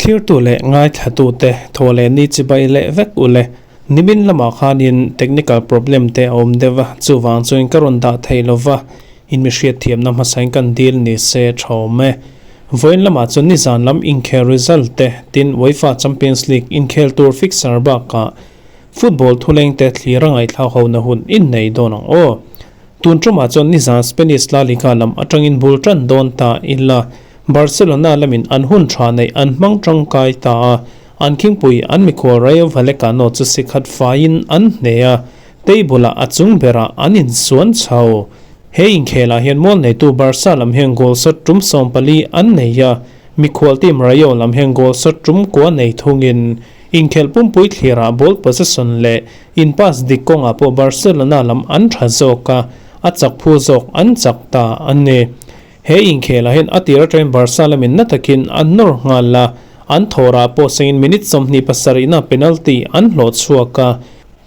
Thlirtu leh ngaithlatute thaw leh ni chibai leh vek u le. Nimin lamah khanin technical problem te a awm deuh a, chuvang chuan ka rawn dah thei lo va, in mi hriatthiamna hmasain kan dil ni se tha awm e. Vawiin lamah chuan nizan lam inkhel result te, tin UEFA Champions League inkhel tur fixture bakah football thulengte thlir a ngaihthlak hona hun innei dawn ang aw. Tun tumah chuan nizan Spanish La Liga lam atangin bul tan dawn ta ila Barcelona lamin an hun tha neih an hmang tangkai ta a, an khingpui an mikhual Rayo Vallecano chu si khat faiin an hne a, table ah a chung berah an insuan chho. He inkhelah hian mual neitu Barca lam hian goal shot tum 14 an nei a, mikhual team Rayo lam hian goal shot tum kua nei thungin inkhelh pumpui thlirah ball possession leh in pass dik kawngah pawh Barcelona lam an tha zawk a, a chak phu zawk an chak ta a ni. He inkhelah hian a tir atangin Barca lamin na takin an nawr nghal a, an thawrah pawh sengin minute 27na penalty an hlawh chhuak a.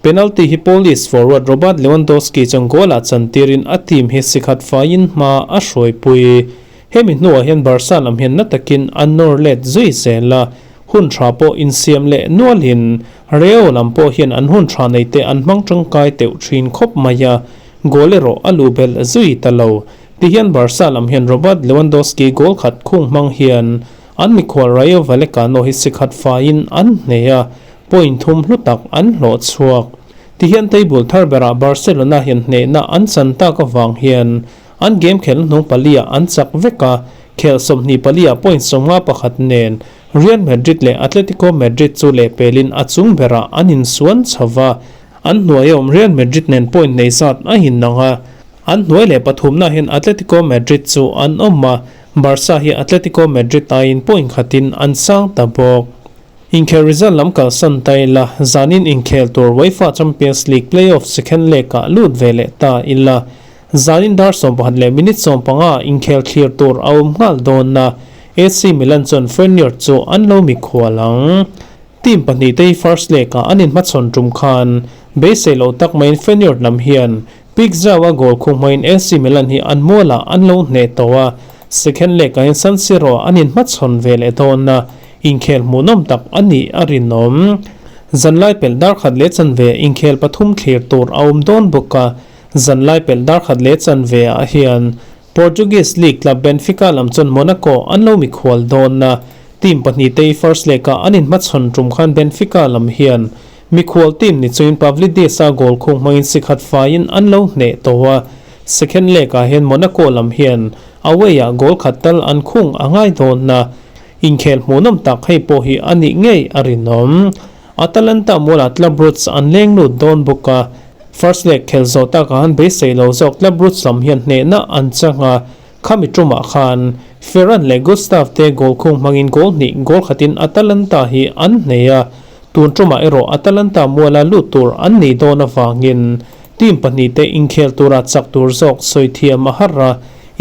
Penalty hi Polish forward Robert Lewandowski chuan goal-ah chantirin a team hi si khat faiin hma a hruaipui. Hemi hnuah hian Barca lam hian na takin an nawr let zui zel a, hun tha pawh insiam leh nualin Real lam pawh hian an hun tha neite an hmang tangkai teuh thin khawp mai a, goal erawh a luh belh zui ta lo. Tihian Barca lam hian Robert Lewandowski goal khat khung hmang hian an mikhual Rayo Vallecano hi si khat faiin an hneh a, point thum hlu tak an hlawh chhuak. Tihian table thar berah Barcelona hian hnehna an chan tak avang hian an game khelh hnung paliah an chak vek a, khelh 24 ah point 51 nen Real Madrid leh Atletico Madrid chu lehpelin a chung berah an insuan chho va, an hnuai awm Real Madrid nen point nei zat a inang a. An hnuai leh pathumna hian Atletico Madrid chu an awm a, Barca hi Atletico Madrid aiin point khatin an sang ta bawk. Inkhel result lam kalsan ta ila, zanin inkhel tur UEFA Champions League play-off second leg-ah lut ve leh ta ila, zanin dar 11 leh minute 15 inkhel thlir tur a awm nghal dawn a, AC Milan chuan Feyenoord chu an lo mikhual ang. Team pahnih te hi first leg-ah an inhmachhawn tum khan beisei loh tak maiin Feyenoord lam hian Pick zau a goal khung hmain AC Milan hi an mualah an lo hneh tawh a, second leg-ah hian San Siro an inhmachhawn ve leh dawn a, inkhel hmuhnawm tak a nih a rinawm. Zanlai pelh dar khat leh chanve inkhel pathum thlir tur a awm dawn bawk a, zanlai pelh dar khat leh chanve ah hian Portuguese League club Benfica lam chuan Monaco an lo mikhual dawn a, team pahnih te hi first leg-ah an inhmachhawn tum khan Benfica lam hian Mikhual team ni chuin Pavlidis-a goal khung hmangin si khat faiin an lo hneh tawh a, second leg-ah hian Monaco lam hian away-ah goal khat tal an khung a ngai dawn a, inkhel hmuhnawm tak hei pawh hi a nih ngei a rinawm. Atalanta mualah Club Brugge an leng lut dawn bawk a, first leg khel zawh takah han beisei lo zawk Club Brugge lam hian hnehna an chang a, khami tumah khan Ferran leh Gustav te goal khung hmangin goal hnih goal khatin Atalanta hi an hneh a, Tun tumah erawh Atalanta muala lut tur an nei dawn avangin team pahnihte inkhel tura chak tur zawk sawi thiam a har a,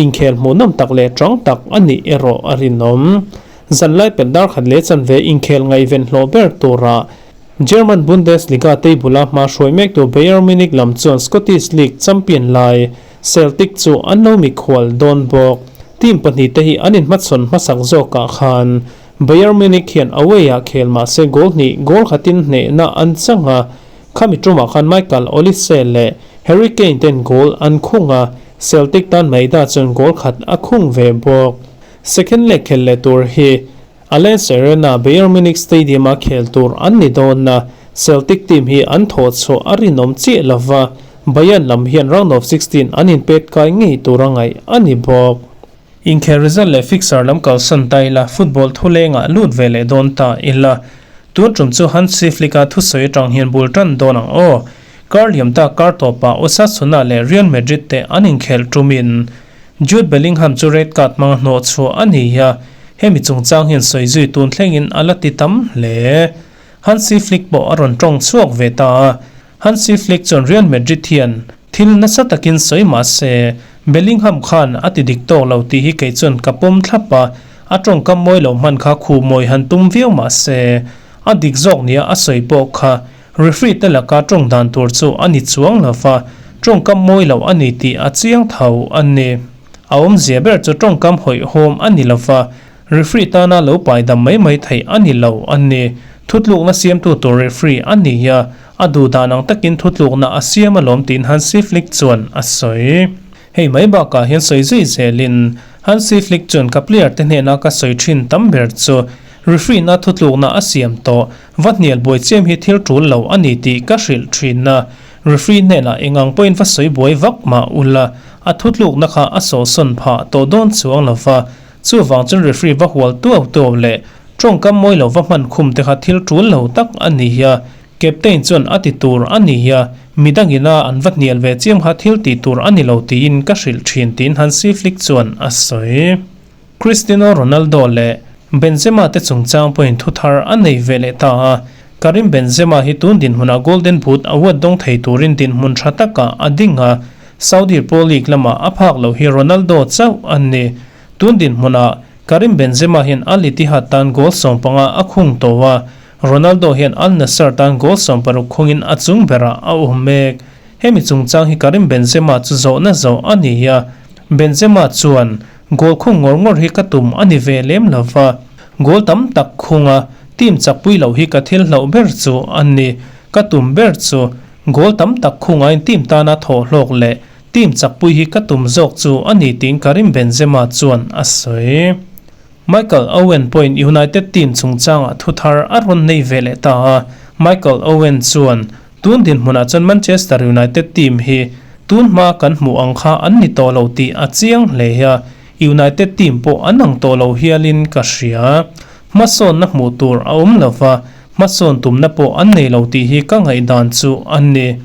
inkhel hmuhnawm tak leh tang tak a nih erawh a rinawm. Zanlai pelh dar khat leh chanve inkhel ngaihven hlawh ber tura German Bundesliga table-a hma hruai mektu Bayern Munich lam chuan Scottish League champion lai Celtic chu an lo mikhual dawn bawk. Team pahnihte hi an inhmachhawn hmasak zawkah khan Bayern Munich hian away-ah khel mah se goal hnih goal khatin hnehna an chang a, khami tumah khan Michael Olise leh Harry Kane ten goal an khung a, Celtic tan Maeda chuan goal khat a khung ve bawk. Second leg khel leh tur hi Allianz Arena, Bayern Munich Stadium-a khel tur an ni dawn a, Celtic team hi an thawh chhuah a rinawm chiah lova, Bayern lam hian round of 16 an inpet kai ngei tur a ngaih a ni bawk. Inkhel result leh fixture lam kalsan ta ila, football thulengah lut ve leh dawn ta ila. Tun tum chu Hansi Flick-a thusawi atang hian bul tan dawn ang aw. Kar liam ta kar tawpah Osasuna leh Real Madrid te an inkhel tumin Jude Bellingham chu red card hmanga hnawh chhuah a ni a, hemi chungchang hian sawi zui tun thlengin a la ti tam hle. Hansi Flick pawh a rawn tawng chhuak ve ta a, Hansi Flick chuan Real Madrid hian thil nasa takin sawi mah se, Bellingham khan a ti dik tawk lo tih hi kei chuan ka pawm thlap a, a tawngkam mawi lo hman kha khuh mawi han tum viau mah se, a dik zawk nia a sawi pawh kha referee te laka tawng dan tur chu a ni chuang lo va, Tawngkam mawi lo a ni tih a chiang tho a ni. A awmzia ber chu tawngkam hawihhawm a ni lova, referee tana lo pai dam mai mai theih a ni lo a ni. Thutlukna siamtu tur referee a ni a, a duh dan ang takin thutlukna a siam alawm tiin Hansi Flick chuan a sawi. Hei mai bakah hian sawi zui zelin Hansi Flick chuan ka player te hnena ka sawi thin tam ber chu referee na thutlukna a siam tawh va hnial buai chiam hi thil tul lo a ni tih ka hrilh thin a. Referee hnenah eng ang pawhin va sawi buai vak mah ula a thutlukna kha a sawhsawn phah tawh dawn chuang lo va, chuvang chuan referee va hual tuau tuau leh tawngkam mawi lo va hman khum te kha thil tul lo tak a ni a. Captain chuan a ti tur a ni a, midangin a an va hnial ve chiam kha thil tih tur a ni lo tiin ka hrilh thin tiin Hansi Flick chuan a sawi. Cristiano Ronaldo leh Benzema te chungchang pawhin thu thar a nei ve leh ta a, Karim Benzema hi tun dinhmunah Golden Boot award dawng thei turin dinhmun tha takah a ding a, Saudi Pro League lamah a phak loh hi Ronaldo chauh a ni. Tun dinhmunah Karim Benzema hian Al Ittihad tan goal 15 a khung tawh a, Ronaldo hian Al Nassr tan goal 60 khungin a chung berah a awm mek. Hemi chungchang hi Karim Benzema chu zawhna zawh a ni a, Benzema chuan, Goal khung ngawr ngawr hi ka tum a ni ve lem lo va, goal tam tak khunga team chakpui loh hi ka thil hlauh ber chu a ni. Ka tum ber chu goal tam tak khungain team tana thawh hlawk leh team chakpui hi ka tum zawk chu a ni tiin Karim Benzema chuan a sawi. Michael Owen pawhin United team chungchangah thu thar a rawn nei ve leh ta a, Michael Owen chuan, Tun dinhmunah chuan Manchester United team hi tun hma kan hmuh ang kha an ni tawh lo tih a chiang hle a, United team pawh an ang tawh lo hialin ka hria. Hmasawnna hmuh tur a awm lo va, hmasawn tumna pawh an nei lo tih hi ka ngaihdan chu a ni.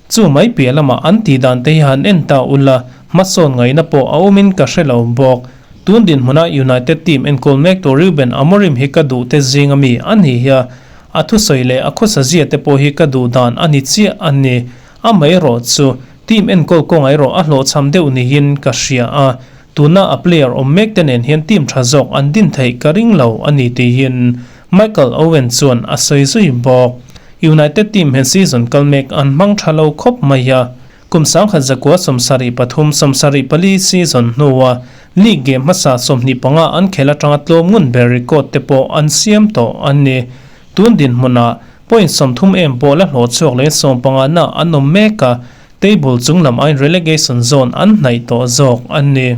Chu mai piah lamah an tihdan te hi han en ta ula, hmasawn ngaihna pawh a awmin ka hre lo bawk. Tun dinhmuna United team enkawl mek tur Ruben Amorim hi ka duh te zinga mi a ni hi a, a thusawi leh a khawsa zia te pawh hi ka duh dan a ni chiah a ni. Amaherawh chu team enkawl kawngah erawh a hlawhchham deuh niin ka hria a, tuna a player awm mek te nen hian team tha zawk an din theih ka ring lo a ni tiin Michael Owen chuan a sawi zui bawk. United team hian season kal mek an hmang tha lo khawp mai a. Kum 1973, 74 season hnua league game hmasa 25 an khel atanga tlawm ngun ber record te pawh an siam tawh a ni. Tun dinhmunah point 30 em pawh la hlawh chhuak leh 15 na an awm mek a, table chung lam aiin relegation zone an hnaih tawh zawk a ni.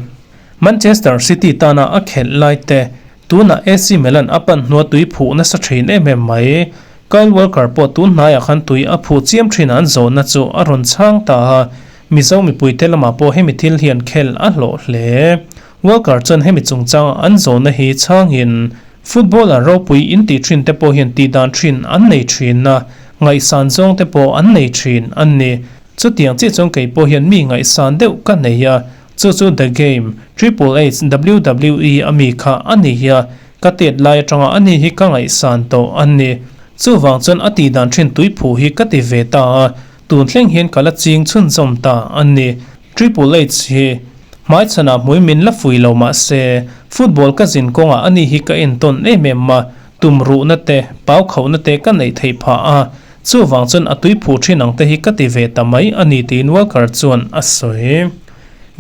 Manchester City tana a khelh lai te Tunah AC Milan a pan hnua tui phuh nasa thin em em mai. Kyle Walker pawh tun hnaiah khan tui a phuh chiam thin an zawhna chu a rawn chhang ta a, Mizo mipuite lamah pawh hemi thil hian khel a hlawh hle. Walker chuan hemi chungchanga an zawhna hi chhangin, Footballer ropui intih thin te pawh hian tihdan thin an nei thin a, ngaihsan zawng te pawh an nei thin a ni. Chutiang chiah chuan kei pawh hian mi ngaihsan deuh ka nei a, Chu chu The Game, Triple H, WWE a mi kha a ni hi a, ka tet lai atanga a ni hi ka ngaihsan tawh a ni. Chuvang chuan a tihdan thin tuiphuh hi ka ti ve ta a, tun thleng hian ka la ching chhunzawm ta a ni. Triple H hi hmaichhanah hmui min la fui lo mah se, football ka zin kawngah a ni hi ka entawn em em a, tumruhna te, pau khauhna te ka neih theih phah a, chuvang chuan a tuiphuh thin ang te hi ka ti ve ta mai a ni tiin Walker chuan a sawi.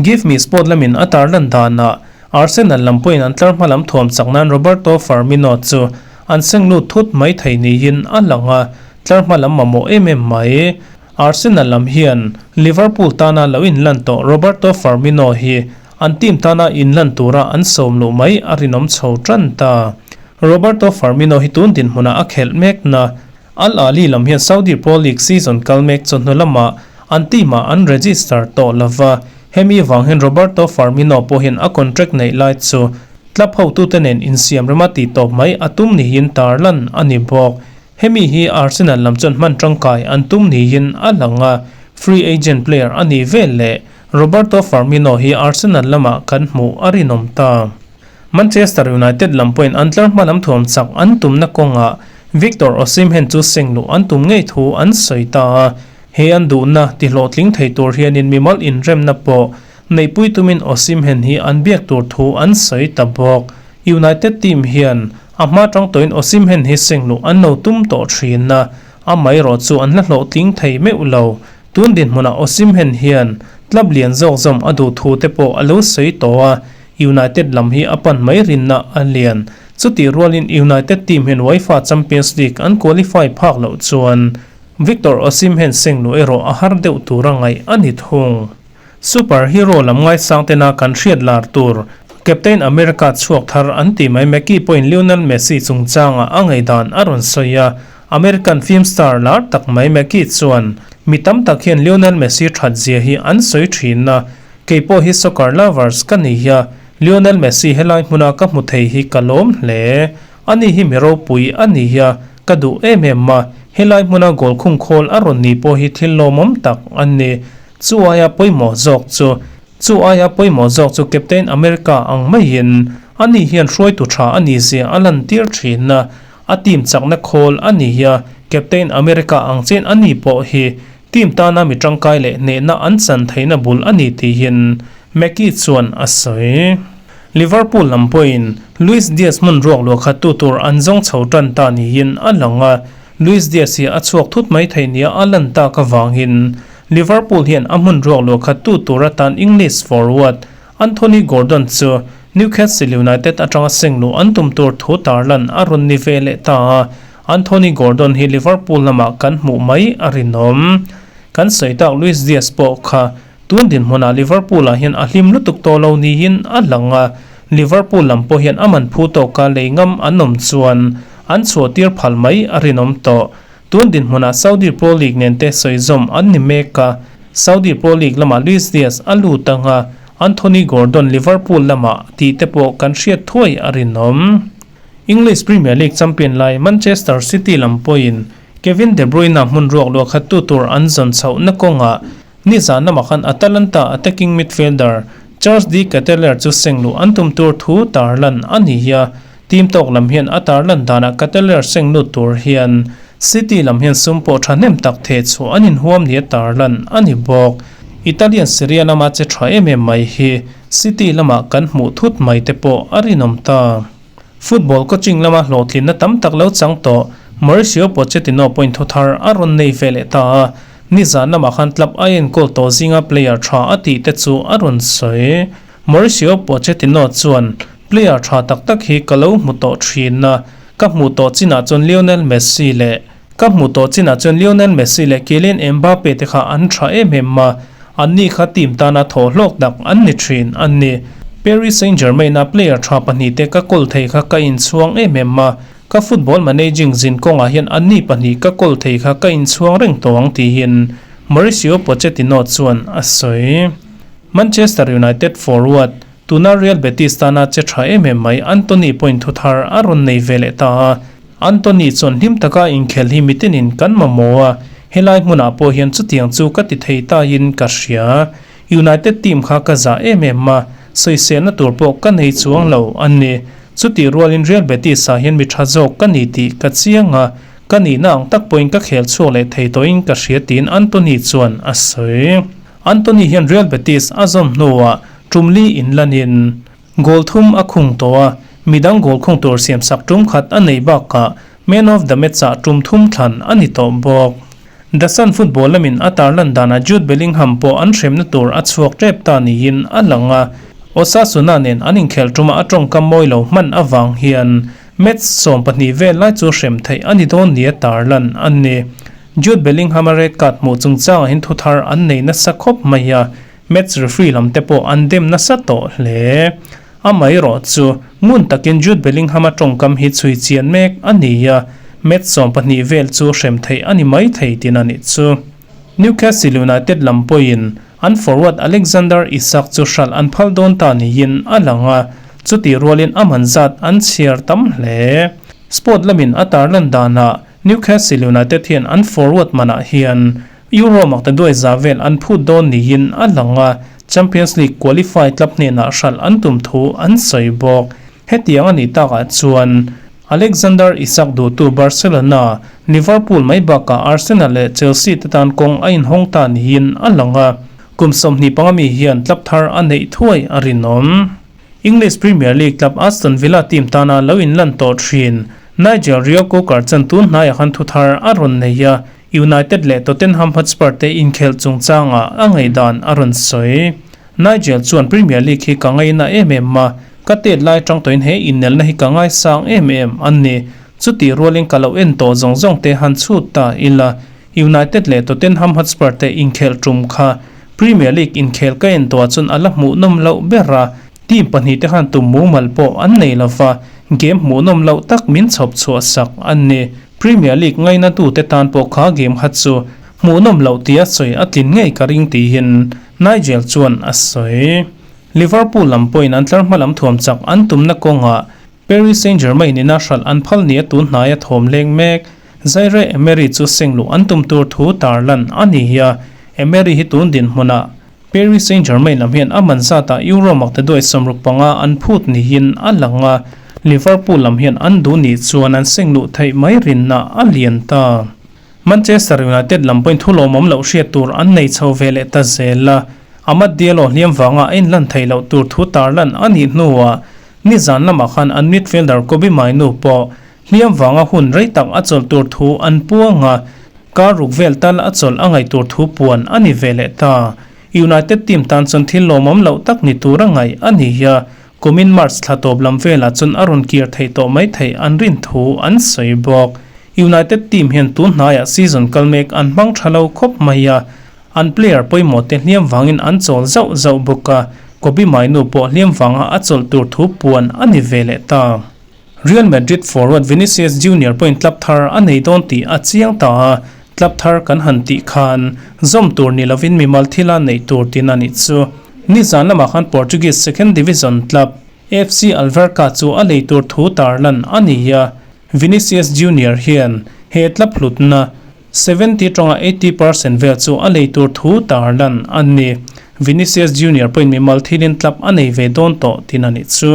Give Me Sport lamin a tarlan danah Arsenal lam pawhin an tlar hma lam thuam chak nan Roberto Firmino chu an seng lut thut mai thei niin a lang a, tlar hma lam mamawh em em mai. Arsenal lam hian Liverpool tana lo inlan tawh Roberto Firmino hi an team tana inlan tura an sawm luh mai a rinawm chho tan ta. Roberto Firmino hi tun dinhmunah a khelh mekna Al Ahly lam hian Saudi Pro League season kal mek chawhnu lamah an team-ah an register tawh lo va, hemi vang hian Roberto Firmino pawh hian a contract neih lai chu club hotute nen insiam rema tih tawp mai a tum niin tarlan a ni bawk. Hemi hi Arsenal lam chuan hman tangkai an tum niin a lang a, free agent player a nih vel leh Roberto Firmino hi Arsenal lamah kan hmuh a rinawm ta. Manchester United lam pawhin an tlar hma lam thuam chak an tumna kawngah Victor Osimhen chu seng luh an tum ngei thu an sawi ta a, he an duhna ti hlawhtling thei tur hianin mimal inremna pawh neihpui tumin Osimhen hi an biak tur thu an sawi ta bawk. United team hian a hma tang tawhin Osimhen hi seng luh an lo tum tawh thin a, amaherawh chu an la hlawhtling thei meuh lo. Tun dinhmunah Osimhen hian club lian zawk zawm a duh thu te pawh a lo sawi tawh a, United lam hi a pan mai rinna a lian. Chutih rualin United team hian UEFA Champions League an qualify phak loh chuan Victor Osimhen seng luh erawh a har deuh tur a ngaih a ni thung. Super hero lam ngaisang tena kan hriat lar tur Captain America chhuak thar an ti mai Mackie pawhin Lionel Messi chungchangah a ngaihdan a rawn sawi a, American film star lar tak mai Mackie chuan mi tam tak hian Lionel Messi that zia hi an sawi thin a, kei pawh hi soccer lovers ka ni a, Lionel Messi helai hmuna ka hmu thei hi ka lawm hle. Ani hi mi ropui a ni a, ka duh em em a, helai hmuna goal khung khawl a rawn ni pawh hi thil lawmawm tak a ni. Chu aia pawimawh zawk chu Chu aia pawimawh zawk chu Captain America ang maiin ani hian hruaitu tha a ni zia a lantir thin a, a team chakna khawl a ni a, Captain America ang chen a ni pawh hi team tana mi tangkai leh hnehna an chan theihna bul a ni tihin Mackie chuan a sawi. Liverpool lam pawhin Luis Diaz hmun ruak luah khattu tur an zawng chho tan ta niin a lang a, Luis Diaz hi a chhuak thut mai thei nia a lan tak avangin Liverpool hian a hmun ruak luah khattu tur atan English forward Anthony Gordon chu Newcastle United atanga seng luh an tum tur thu tarlan a rawn ni ve leh ta a, Anthony Gordon hi Liverpool lamah kan hmuh mai a rinawm. Kan sawi tak Luis Diaz pawh kha tun dinhmunah Liverpool ah hian a hlim lutuk tawh lo niin a lang a, Liverpool lam pawh hian a man phu tawka lei ngam an awm chuan an chhuahtir phal mai a rinawm tawh. Tun dinhmunah Saudi Pro League nen te sawi zawm an ni mek a, Saudi Pro League lamah Luis Diaz a lut ang a, Anthony Gordon Liverpool lamah tih te pawh kan hriat thuai a rinawm. English Premier League champion lai Manchester City lam pawhin Kevin De Bruyne hmun ruak luah khattu tur an zawn chhohna kawngah nizan lamah khan Atalanta attacking midfielder Charles De Ketelaere chu seng luh an tum tur thu tarlan a ni a, Team tawk lam hian a tarlan danah Ketelaere seng lut tur hian City lam hian sum pawh thahnem tak theh chhuah an inhuam nia tarlan a ni bawk. Italian Serie A lama che tha em em mai hi City lamah kan hmuh thut mai te pawh a rinawm ta. Football coaching lama hlawhtlinna tam tak lo chang tawh Mauricio Pochettino pawhin thu thar a rawn nei ve leh ta a, nizan lamah khan club a enkawl tawh zinga player tha a tih te chu a rawn sawi. Mauricio Pochettino chuan, Player tha tak tak hi ka lo hmu tawh thin a, ka hmuh tawh chinah chuan Lionel Messi leh ka hmuh tawh chinah chuan Lionel Messi leh Kylian Mbappe te kha an tha em em a, anni kha team tana thaw hlawk tak an ni thin a ni. Paris Saint-Germain-a player tha pahnihte ka kawl thei kha ka inchhuang em em a, ka football managing zin kawngah hian anni pahnih ka kawl thei kha ka inchhuang reng tawh ang tiin Mauricio Pochettino chuan a sawi. Manchester United forward, tuna Real Betis tana che tha em em mai Antony pawhin thu thar a rawn nei ve leh ta a. Antony chuan hlim taka inkhel hi mitinin kan mamawh a, helai hmunah pawh hian chutiang chu ka ti thei taiin ka hria. United team kha ka zah em em a, sawiselna tur pawh ka nei chuang lo a ni. Chutih rualin Real Betis ah hian mi tha zawk ka ni tih ka chiang a, ka nihna ang tak pawhin ka khel chhuak leh thei tawhin ka hria tiin Antony chuan a sawi. Antony hian Real Betis a zawm hnuah tum li inlanin goal thum a khung tawh a, midang goal khung tur siamsak tum khat a neih bakah Man of the Match-ah tum thum thlan a ni tawh bawk. The Sun football lamin a tarlan danah Jude Bellingham pawh an hremna tur a chhuak tep ta niin a lang a, Osasuna nen an inkhelh tuma a tawngkam mawi lo hman avang hian match 12 vel lai chu hrem theih a ni dawn nia tarlan a ni. Jude Bellingham-a red card hmuh chungchangah hian thu thar an nei nasa khawp mai a, match referee lam te pawh an dem nasa tawh hle. Amaherawh chu, ngun takin Jude Bellingham-a tawngkam hi chhui chian mek a ni a, match 12 vel chu hrem theih a ni mai thei tin a nih chu. Newcastle United lam pawhin an forward Alexander Isak chu hralh an phal dawn ta niin a lang a, chutih rualin a man zat an chhiar tam hle. Sport lamin a tarlan danah Newcastle United hian an forward manah hian Euro maktaduai za vel an phut dawn niin a lang a, Champions League qualify club hnenah hralh an tum thu an sawi bawk. Hetiang a nih takah chuan Alexander Isak duhtu Barcelona, Liverpool mai bakah Arsenal leh Chelsea te tan kawng a inhawng ta niin a lang a, kum 25 mi hian club thar a neih thuai a rinawm. English Premier League club Aston Villa team tana lo inlan tawh thin Nigel Reo-Coker chuan tun hnaiah khan thu thar a rawn nei a. United leh Tottenham Hotspur te inkhelh chungchangah a ngaihdan a rawn sawi. Nigel chuan Premier League hi ka ngaina em em a, ka tet lai atang tawhin he innelna hi ka ngaisang em em a ni. Chutih rualin ka lo en tawh zawng zawng te han chhut ta ila, United leh Tottenham Hotspur te inkhelh tum kha Premier League inkhel ka en tawhah chuan a la hmuhnawm loh ber a, team pahnihte khan tum mumal pawh an nei lova, game hmuhnawm loh tak min chhawp chhuah sak a ni. Premier League ngainatute tan pawh kha game kha chu hmuhnawm loh tia sawi a tlin ngei ka ring tihin Nigel chuan a sawi. Liverpool lam pawhin an tlar hma lam thuam chak an tumna kawngah Paris Saint-Germain ina hralh an phal nia tun hnaia thawm leng mek. Zaire Emery chu seng luh an tum tur thu tarlan a ni hi a, Emery hi tun dinhmunah Paris Saint-Germain lam hian a man zatah Euro makte duai 65 an phut niin a lang a, Liverpool lam hian an duh nih chuan an seng luh theih mai rinna a lian ta. Manchester United lam pawhin thu lawmawm loh hriat tur an nei chho ve leh ta zel a, Amad Diallo hliam vanga a inlan theih loh tur thu tarlan a nih hnuah nizan lamah khan an midfielder Kobbie Mainoo pawh hliam vanga hun rei tak a chawlh tur thu an puang a, kar ruk vel tal a chawlh a ngaih tur thu puan a ni ve leh ta. United team tan chuan thil lawmawm loh tak ni tur a ngaih a ni a, kumin March thla tawp lam velah chuan a rawn kir theih tawh mai theih an rin thu an sawi bawk. United team hian tun hnaiah season kal mek an hmang tha lo khawp mai a, an player pawimawh te hliam vangin an chawl zauh zauh bawk a, Kobbie Mainoo pawh hliam vanga a chawlh tur thu puan a ni ve leh ta. Real Madrid forward Vinicius Junior pawhin club thar a nei dawn tih a chiang ta a, club thar kan han tih khan zawm tur ni lovin mimal thila neih tur tin a nih chu. Nizan lamah khan Portuguese second division club FC Alverca chu a lei tur thu tarlan a ni a, Vinicius Junior hian he club hlutna 70 tawngah 80 percent vel chu a lei tur thu tarlan a ni. Vinicius Junior pawhin mimal thilin club a nei ve dawn tawh tin a nih chu.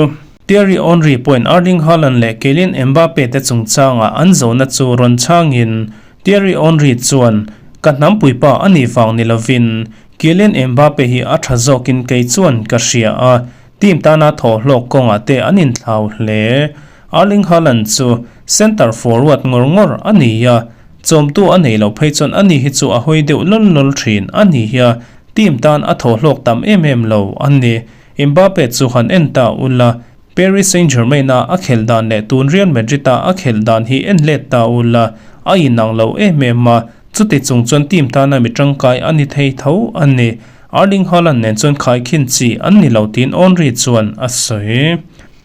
Thierry Henry pawhin Erling Haaland leh Kylian Mbappe te chungchangah an zawhna chu rawn chhangin Thierry Henry chuan, Ka hnampuipa a nih vang ni lovin Kylian Mbappe hi a tha zawkin kei chuan ka hria a, team tana thawhhlawk kawngah te an inthlau hle. Erling Haaland chu centre forward ngawr ngawr a ni a, chawmtu a nei loh phei chuan ani hi chu a hawi deuh lawl lawl thin a ni a, team tan a thawhhlawk tam em em lo a ni. Mbappe chu han en ta ula, Paris Saint-Germain-a a khelh dan leh tun Real Madrid-a a khelh dan hi en let ta ula, a inang lo em em a, chuti chung chuan team tana mi tangkai a ni thei tho a ni. Erling Haaland nen chuan khaikhin chi an ni lo tiin Henry chuan a sawi.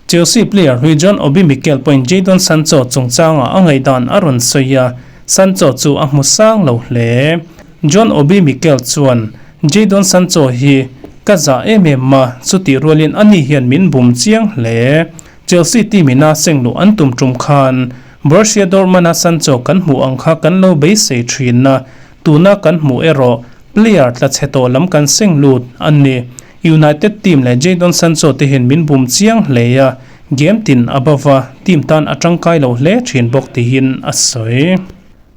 Chelsea player hlui John Obi Mikel pawhin Jadon Sancho chungchangah a ngaihdan a rawn sawi a, Sancho chu a hmu sang lo hle. John Obi Mikel chuan, Jadon Sancho hi ka zah em em a, chutih rualin ani hian min bum chiang hle. Chelsea team ina seng luh an tum tum khan Borussia Dortmund-a Sancho kan hmuh ang kha kan lo beisei thin a, tuna kan hmuh erawh player tla chhe tawh lam kan seng lut a ni. United team leh Jadon Sancho te hian min bum chiang hle a, game tin a bava, team tan a tangkai lo hle thin bawk tihin a sawi.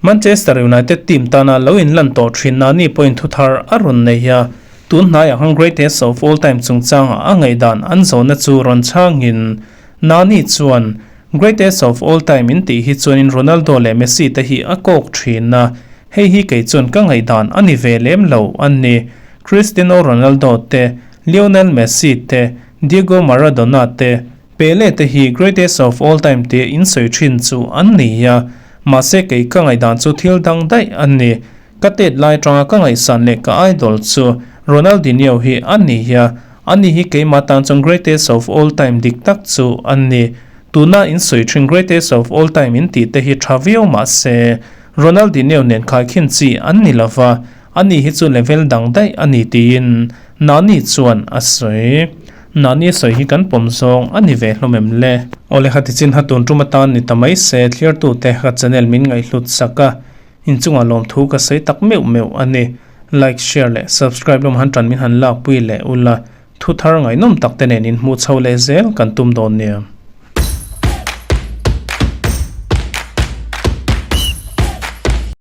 Manchester United team tana lo inlan tawh thin Nani pawhin thu thar a rawn nei a, tun hnaiah khan Greatest of All Time chungchangah a ngaihdan an zawhna chu rawn chhangin Nani chuan, Greatest of All Time in tih hi chuanin Ronaldo leh Messi te hi a kawk thin a, hei hi kei chuan ka ngaihdan a ni ve lem lo a ni. Cristiano Ronaldo te, Lionel Messi te, Diego Maradona te, Pele te hi Greatest of All Time tia in sawi thin chu an ni a, mahse kei ka ngaihdan chu thil dang daih a ni. Ka tet lai atanga ka ngaihsan leh ka idol chu Ronaldinho hi a ni a, ani hi keimah tan chuan Greatest of All Time dik tak chu a ni. Tuna in sawi thin Greatest of All Time in tih te hi tha viau mahse Ronaldinho nen khaikhin chi an ni lova, ani hi chu level dang daih a ni tiin Nani chuan a sawi. Nani sawi hi kan pawm zawng a ni ve hlawm em le? Awle kha tichin ha tun tum atan ni ta mai se thliartute ka channel min ngaihhlut sak a, inchungah lawmthu ka sawi tak meuh meuh a ni. Like, share leh subscribe lam han tan min han lakpui leh ula, thu thar ngaihnawm tak te nen inhmuh chho leh zel kan tum dawn nia.